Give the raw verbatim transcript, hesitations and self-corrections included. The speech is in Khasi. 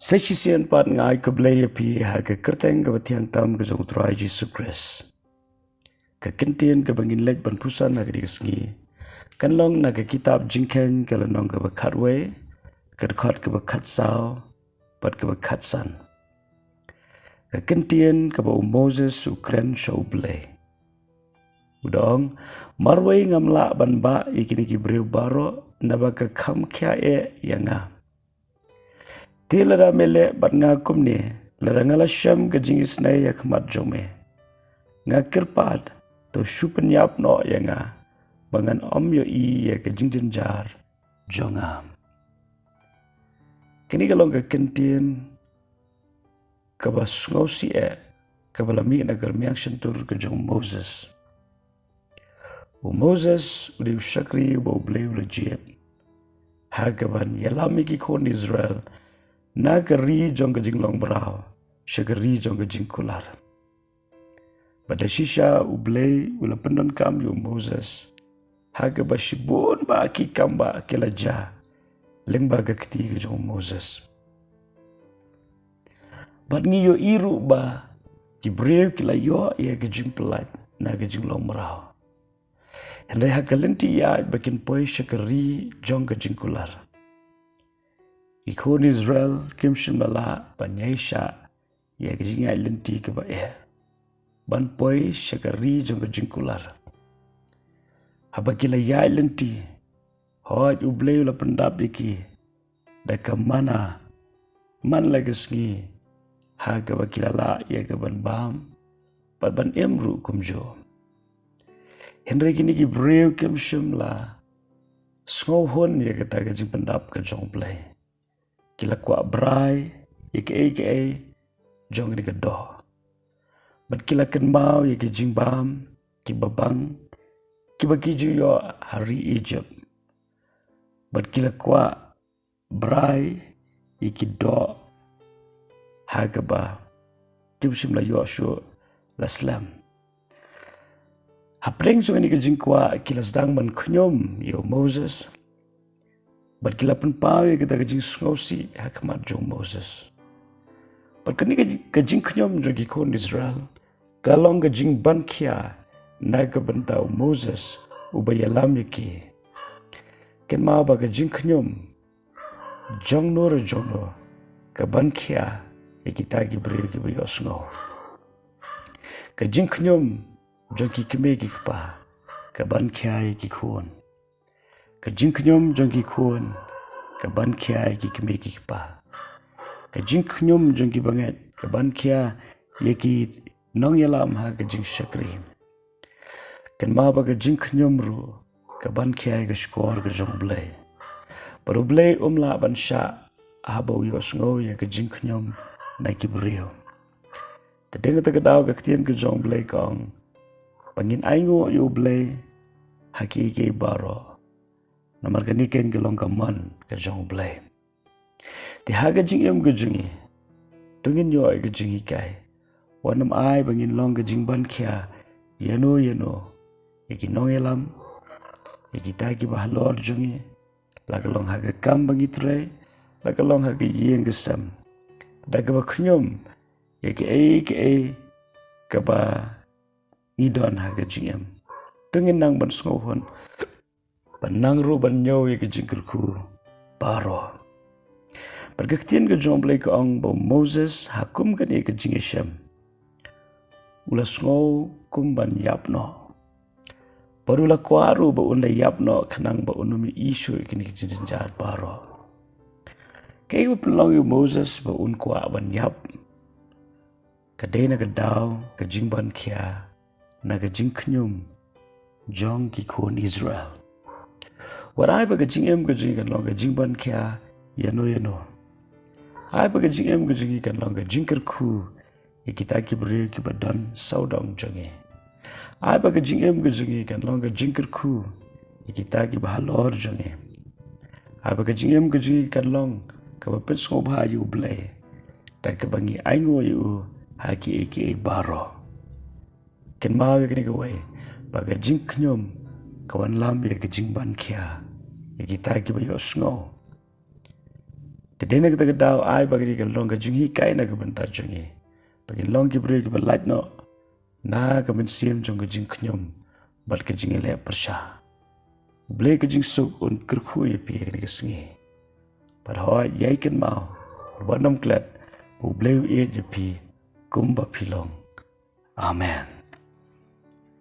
Sa shisien pat nga ai khublei ïa phi ha ka kyrteng kaba thiang tam ka jong u Trai Jisu Khrist. Ka kyntien kaba ngin leit ban pyrshang ha kane ka sngi kan long na ka kitab Jingkheiñ ka lynnong kaba khatwei, ka dkhot kaba khatsaw bad kaba khatsan. Ka kyntien kaba u Moses u kren sha u Blei. U da ong, marwei ngam lah ban bah ïa kine ki briew baroh naba ka kham khia eh ïa nga. Te lada me leh bad nga kumne, lada nga la shem ka jingisynei ha khmat jong me, nga kyrpad, to shu pynïap noh ïa nga ba ngan ym ïohi ïa ka jingjynjar jong nga. Kane ka long ka kyntien kaba sngewsih eh kaba la mih na ka rmiang shyntur ka jong u Moses. U Moses u dei u shakri uba u Blei u la jied ha kaban ïalam ïa ki khun Israel na ka ri jong ka jinglong mraw sha ka ri jong ka jingkular. Bad da shisha u Blei u la pyndonkam ïa u Moses ha kaba shibun bah ki kam bah ki la jia lyngba ka kti ka jong u Moses. Bad ngi ïohi ruh ba ki briew ki la ïoh ïa ka jingpyllait na ka jinglong mraw. Hynrei ha ka lynti ïaid ba kin poi sha ka ri jong ka jingkular, ki khun Israel kim shym la lah ban ïaishah ïa ka jingïaid lynti kaba eh ban poi sha ka ri jong ka jingkular. Haba ki la ïaid lynti, hooid u Blei u la pyndap ïa ki da ka manna man la ka sngi ha kaba ki la lah ïa ka ban bam bad ban im ruh kumjuh. Hynrei kine ki briew kim shym la sngewhun ïa kata ka jingpyndap ka jong u Blei. Ki la kwah brai ïa kaei kaei jong kane ka doh. Bad ki la kynmaw ïa ki jingbam kiba bang kiba ki ju ïoh ha ri Egypt. Bad ki la kwah brai ïa ki doh ha kaba kim shym la ïoh shuh la slem. Hapdeng jong kane ka jingkwah ki la sdang ban khñium ïa u Moses. Bad ki la pynpaw ïa kata ka jingsngewsih ha khmat jong u Moses. Bad kane ka, ka jingkhñium jong ki khun Israel ka long ka jingbankhia na ka bynta u Moses uba ïalam ïa ki. Kynmaw ba ka jingkhñium jongno re jongno ka bankhia ïa kita ki briew kiba ïohsngew. Ka jingkhñium jong ki kmie ki kpa ka bankhia ïa ki khun. Ka jingkhñium jong ki khun ka bankhia ïa ki kmie ki kpa. Ka jingkhñium jong ki bangeit ka bankhia ïa ki nongïalam ha ka jingshakri. Kynmaw ba ka jingkhñium ruh ka bankhia ïa ka shkor ka jong u Blei. Bad u Blei um lah ban shah haba u ïohsngew ïa ka jingkhñium na ki briew. Te dei na kata ka daw ka ktien ka jong u Blei ka ong ba ngin ainguh ïa u Blei ha kiei kiei baroh. Namar kane keiñ ka long ka mon ka jong u Blei. Te ha ka jingim ka jong ngi, to ngin ïoh ïa ka jinghikai. Wat nym ai ba ngin long ka jingbankhia ïano ïano ïa ki nongïalam, ïa kita kiba halor jong ngi, la ka long ha ka kam ba ngi trei, la ka long ha ka ïing ka sem, da kaba khñium ïa kaei kaei kaba ngi don ha ka jingim. To ngin nang ban sngewhun, ban nang ruh ban ñiew ïa ka jingkyrkhu baroh. Bad ka ktien ka jong u Blei ka ong ba u Moses ha kum kane ka jingïashem u la sngew kum ban ïap noh. Bad u la kwah ruh ba un da ïap noh khnang ba un ym ïohi shuh ïa kine ki jingjynjar baroh. Kaei ba pynlong ïa u Moses ba un kwah ban ïap? Ka dei na ka daw ka jingbankhia na ka jingkhñium jong ki khun Israel. Wat ai ba ka jingim ka jong ngi kan long ka jingbankhia ïano ïano. Ai ba ka jingim ka jong ngi kan long ka jingkyrkhu ïa kita ki briew kiba don sawdong jong ngi. Ai ba ka jingim ka jong ngi kan long ka jingkyrkhu ïa kita kiba halor jong ngi. Ai ba ka jingim ka jong ngi kan long kaba pynsngewbha ïa u Blei, da kaba ngi ainguh ïa u ha kiei kiei baroh. Kynmaw ïa kane kawei, ba ka jingkhñium ka wanlam ïa ka jingbankhia ïa kita kiba ïohsngew. Te dei na kata ka daw ai ba kane kan long ka jinghikai na ka bynta jong ngi, ba ngin long ki briew kiba lait noh na ka mynsiem jong ka jingkhñium bad ka jingïaleh pyrshah. U Blei ka jingsuk un kyrkhu ïa phi ha kane ka sngi. Bad hooid, ïai kynmaw, wat nym klet, ba U Blei u ïeit ïa phi kumba phi long. Amen.